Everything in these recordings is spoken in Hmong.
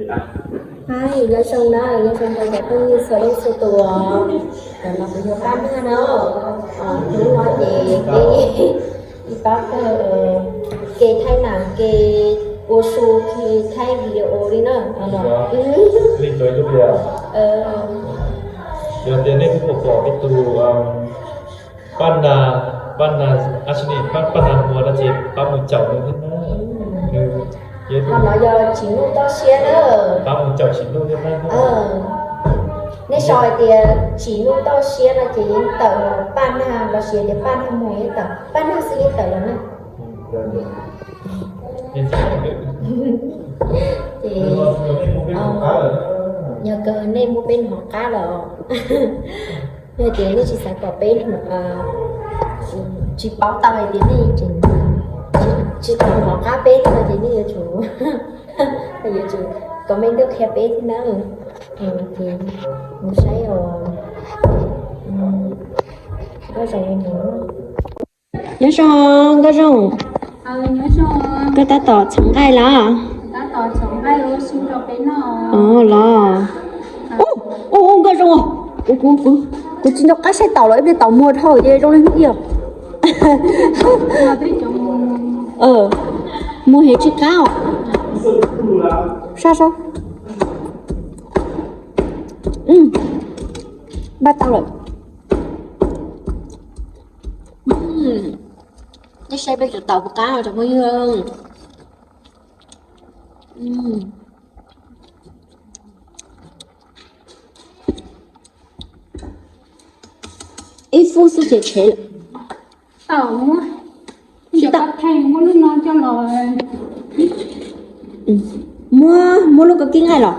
Hi, nyob zoo na, nyob zoo rau cov phooj ywg txhua leej txhua tus. Ntawm no kuv yog Paj Nag na. Hnub no ces peb ib pab pawg ke thaij nam ke ua su ke thaij video li na. Yog tias nej twb pom pom ib tug Paj Nag, Paj Nag, a, Paj Nag Muas no ces pab mus caum nws thiab na. Ho no yog Tsim Nuj Toj Siab na. Pab mus caum Tsim Nuj thiab na. Nej sau hais tias Tsim Nuj Toj Siab no ces yeej tawm los, Paj Nag los sis tias Paj Nag Muas yeej tawm, Paj Nag xwb yeej tawm los na. Ces yog kawg nej muab peb hnov qab lawm. Yog tias nej tsis xav kom peb, tsis paub tau hais tias nej tsis tau hnov qab peb no ces nej yuav tsum, yuav tsum comment tuaj qhia peb thiab na. Ces mus saib os. Nkauj Zoo, Nkauj Zoo, koj tab tom txhoov nqaij los? Tab tom txhoov nqaij ua su rau peb noj. Los. Ub, ub, Nkauj Zoo, kuv, kuv, kuv, kuv tsis nco qab saib taum los ib pliag taum muag dhau ces zoo li ib yam. Muag heev tsis qab os. Sab, sab. Npaj tau lawm. Nej saib peb cov taum puas qab os cov phooj ywg. Ib fub xwb ces tshev lawm. Tau muab, tsis tau, muab lub no coj los. Muab, muab lub koj kib nqaij los.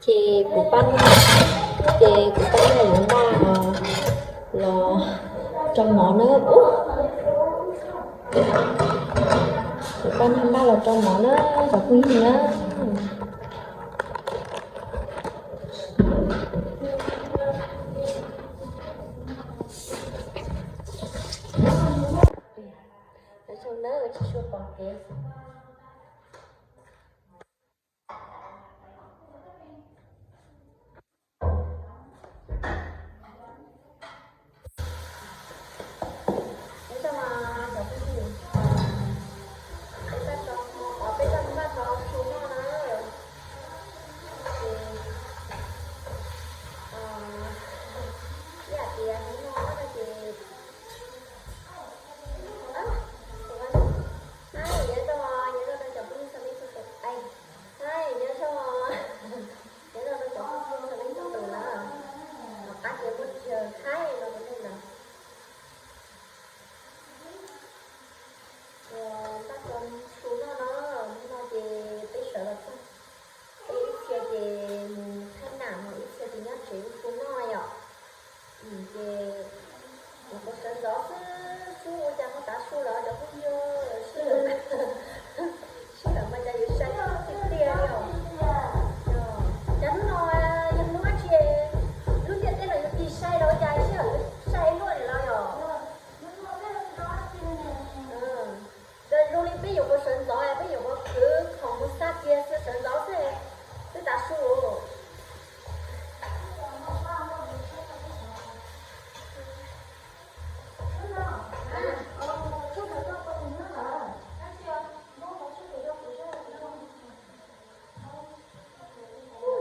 Ces kuv pab, ces kuv pab npaj yuav npaj los rau mov na. Kuv pab npaj los rau mov na, cov phooj ywg na. Nyob zoo na, tsis tshua pom kev. Nyob zoo cov phooj ywg, peb tab tom, peb tab tom npaj su noj na. Ces ib hais tias hnub no no ces, nyob zoo, nyob zoo rau cov phooj ywg txhua leej txhua tus, nyob zoo, nyob zoo rau cov phooj ywg txhua leej txhua tus na. Tom qab ces muaj tsawg thaij no rau nej na. Npaj tau su noj no, hnub no ces peb sawv los txog, peb ib txhia ces mus thaij nam, ib txhia ces nyob tsev ua su noj yom. Ces nyuam qhuav sawv ntxov xwb, sub ua cas ho tav su lawm cov phooj ywg, sib ntawm, sib ntawm mas cas yuav sai tiag tiag li os. Cas hnub no yog hnub dab tsi, lub ntiaj teb no yuav tig sai los cas sib ntawm yuav sai luaj li los yom. Zoo li peb nyuam qhuav sawv ntxov, peb nyuam qhuav khwv khoom mus xa kiag xwb, sawv ntxov xwb twb tav su.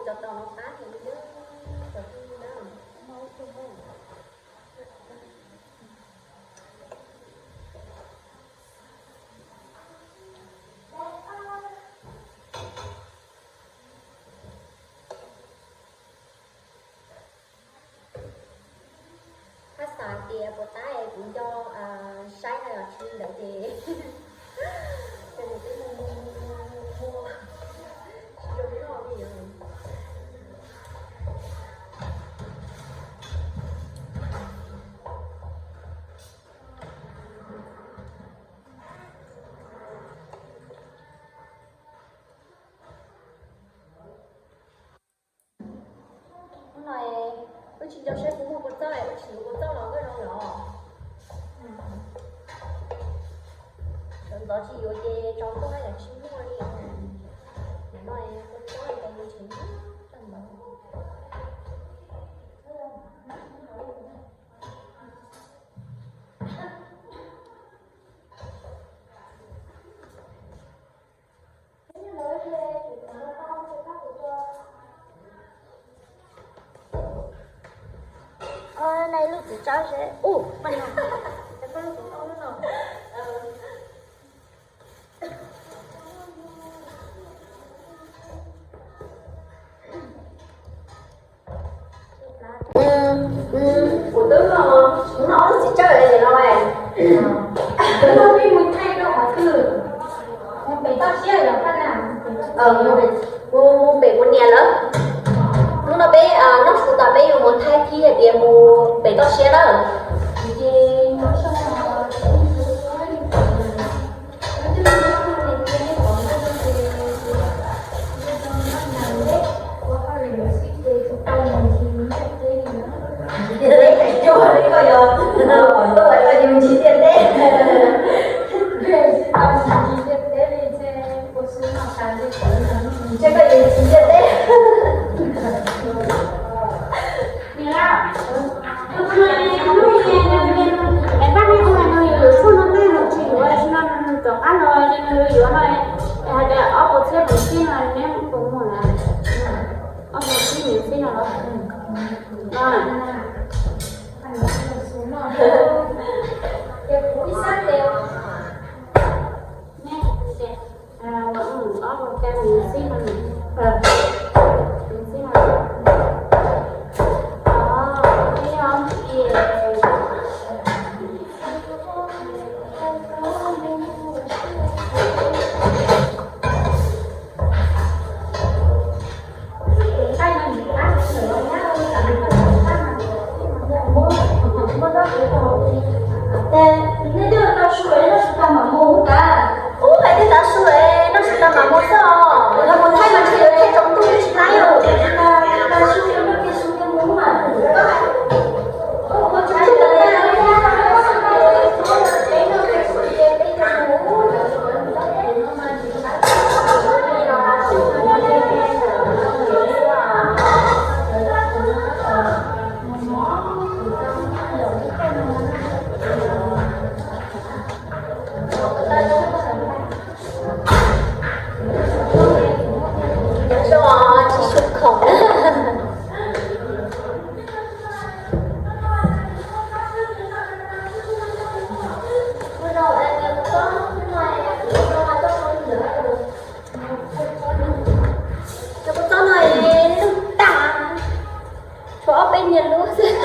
Cov tau no qab heev li na, cov phooj ywg na. Haj xav tias puas tab es kuv nco saib no yog tsis li ntawd ces, ces nws twb mus mus mus mus mus tsis zoo noj li os. Hnub no wb tsis nco saib puas muaj kua txob, wb tsis yuav kua txob los Nkauj Zoo los. Sawv ntxov tsis yuav ces tsaus ntuj na yom, tsis muaj li os. Tsis tsaib seb, ub, kuv twb no, no ob lub txiv tsawb no, no peb mus thaij rau qhov twg? Mus pem toj siab los pab na. Mus pem kuv niam lawv. Hnub no peb noj su tas peb yuav mus thaij thiab hais tias mus pem toj siab na. Nws yuav tshuaj no tej nws tsis yuav, no nws rov qab los nws yuav no, hais tias ob puas txhiab puas txhiab no neb puas muag na? Ob puas txhiab nws txhiab no los? Ob puas txhiab nws txhiab no, nws txhiab no. Nej twb tau su es noj su tag mam mus ntag. Ub, hais tias tav su es noj su tag mam mus xwb os. Yog mus thaij mas ntshe yuav thaij tsaus ntuj tsis tau. Nyob zoo os, tsis su khoom. Cov kua txob no lub tag, tshuav ob peb niag lub xwb.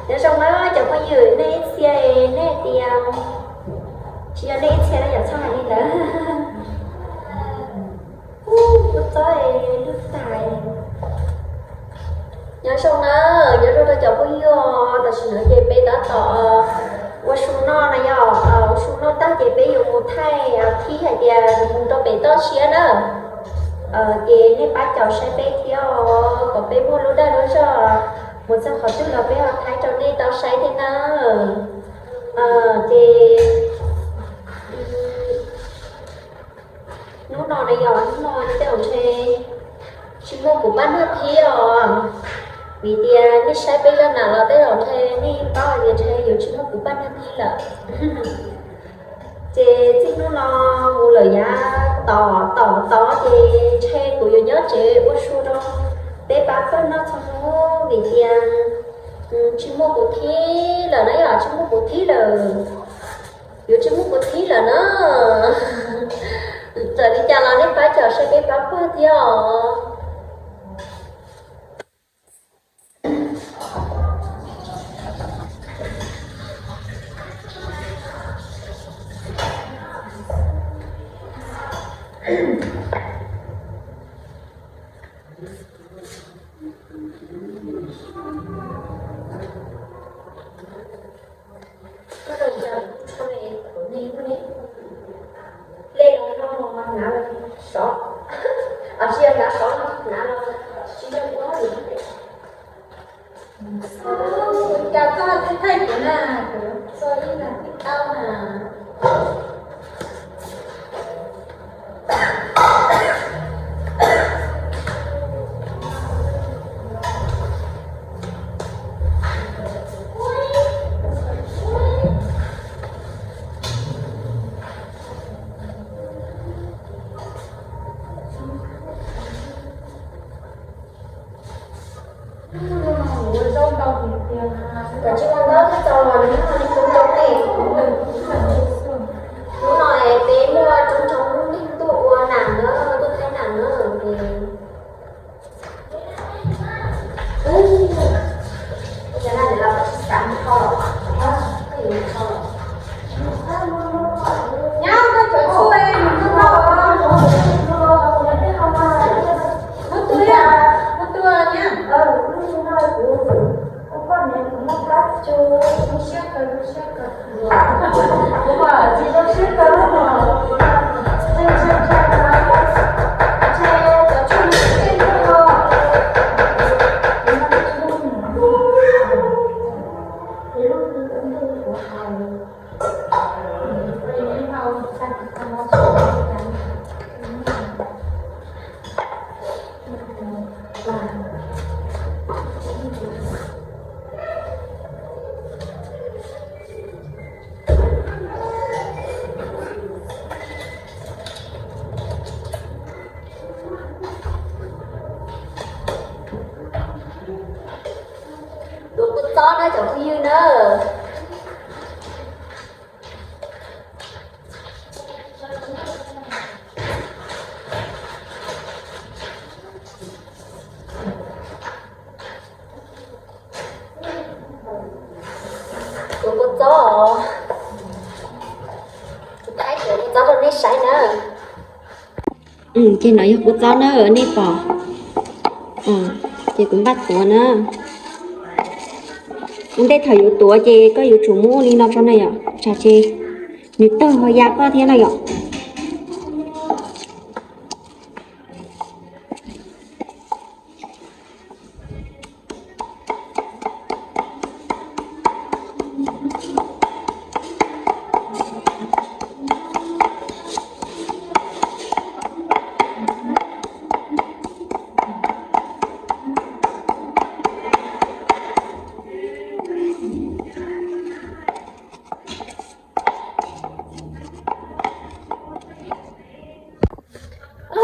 Nyob zoo na cov phooj ywg, nej ib txhia nej tias, tsis yog nej ib txhia na, yog txhob hais li ntawd. Kua txob lub tag. Nyob zoo na, nyob zoo rau cov phooj ywg, tam sim no ces peb tab tom ua su noj na yom, ua su noj tag ces peb yuav mus thaij thiab hais tias mus rau pem toj siab na. Ces nej pab caum saib peb thiab os, kom peb muaj lub dag lub zog mus txog qhov twg los peb ho thaij rau nej tau saib thiab na. Ces hnub no na yom, hnub no tej zaum ntshe tsis muaj kuv paj nag thiab os, vim tias nej saib peb zaj nam los tej zaum ntshe nej paub hais tias ntshe yuav tsis muaj kuv paj nag thiab lawm. Ces txij hnub no mus lawm yav tom tom tod ces ntshe kuv yuav nyob tsev ua su rau peb pab pawg noj txhua hnub vim tias tsis muaj kuv thiab lawm na yom, tsis muaj kuv thiab lawm. Yuav tsis muaj kuv thiab lawm na. Txawm li cas los nej pab caum saib peb pab pawg thiab os. Lej los no hnav los sov, tsis yog hnav sov no hnav los tsis yog ua li. Cas koj thaij kuv na, kuv txo ib nag tib tau na. Hnub no ua zaub ntau, Kav tsij ua ntau thiab txaus los nws muaj neeg coob coob li. Hnub no es peb muaj coob coob neeg tuaj ua nas na, tuaj thaij nas na. Tuav kua txob na cov phooj ywg na. Tuav kua txob os. Kuv thaij tuav kua txob rau nej saib na. Ces no yog kua txob na nej pom. Ces kuv npaj tuav na. Ua ntej thaum yuav tuav ces koj yuav tsum muab ua li no rau na yom, tsam ces nws tawg ho ya koj thiab na yom.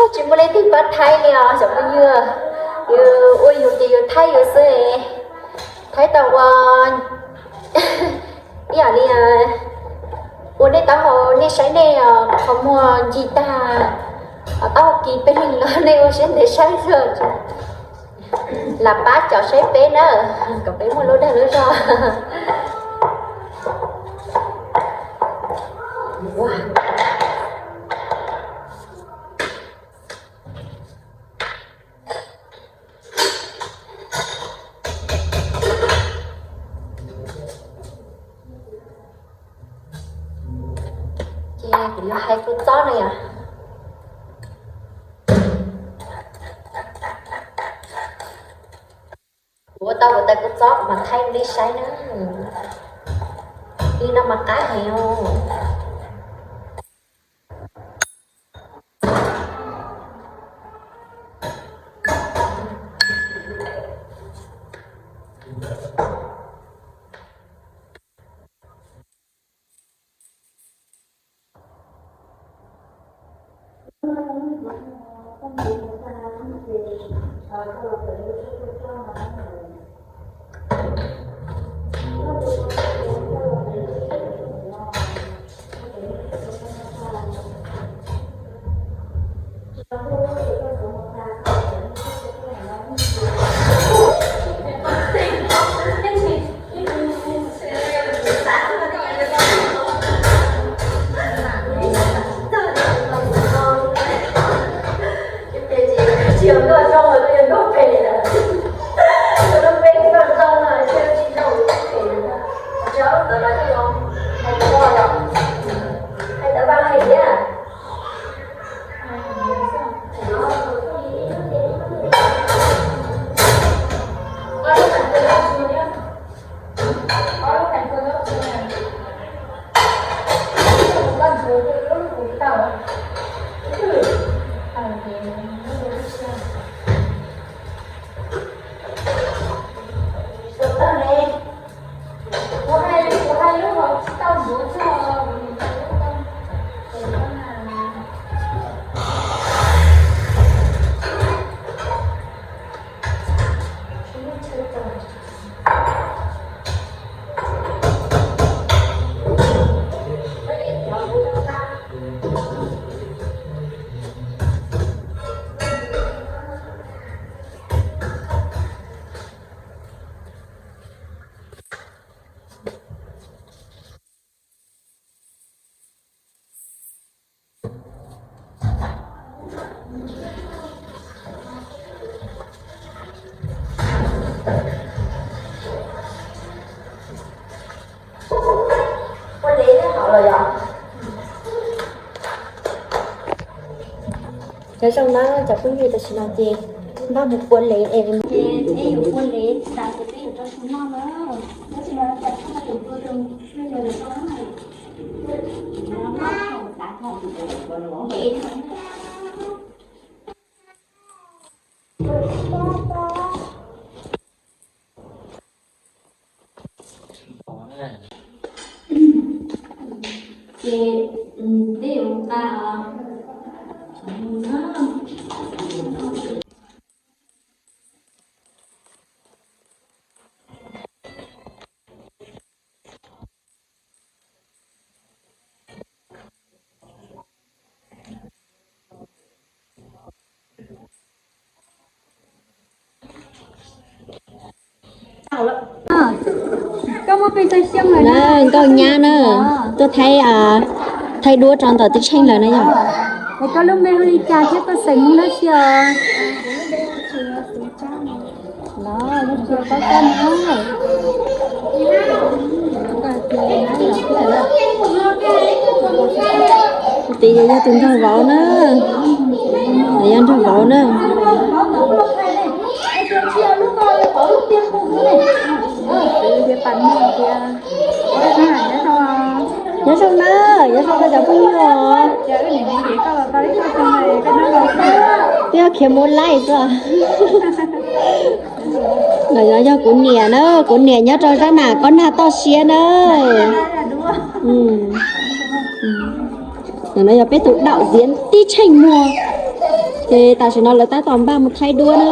Tsis muaj leej twg pab thaij li os cov phooj ywg. Yus ua yus ces yus thaij yus xwb. Thaij tau ua ib yam li ua nej taub hau nej saib nej qhov muag ncig tag, taub hau kis pes leeg los nej ua siab ntev saib xwb. Lam pab cov saib peb na, kom peb muaj lub dag lub zog. Ces kuv yuav hais kua txob no yom. Kuv ua tau kuv tais kua txob kuv mam thaij rau nej saib na. Li no mas qab heev os. Nyob zoo na cov phooj ywg, tam sim no ces npaj mus pua lev es, es yuav pua lev tas ces peb yuav rau tsis noj na. Tab sis mas cas txhob tus tua tus tua yog lawv tau na. Ces peb yuav mus nqa os. Koj muaj pes tsawg xyoo lawm na? Nkauj nyab na, tuaj thaij, thaij duab rau ntawm teb tsheej lawm na yog. Es koj lub npe hu li cas thiab koj xeem Hmoob dab tsi os? Los, lub tsis paub koj na. Tus tid yog tus nraug vauv na. Yog nraug vauv na. Nyob zoo na, nyob zoo koj cov phooj ywg os. Twb yog khiav mus laij xwb. Ntawm no yog kuv niam na, kuv niam nyob rau zaj nam kob nag toj siab na. Ntawm no yog peb tus đạo diễn tib tsheej muag. Ces tam sim no lawv tab tom npaj mus thaij duab na.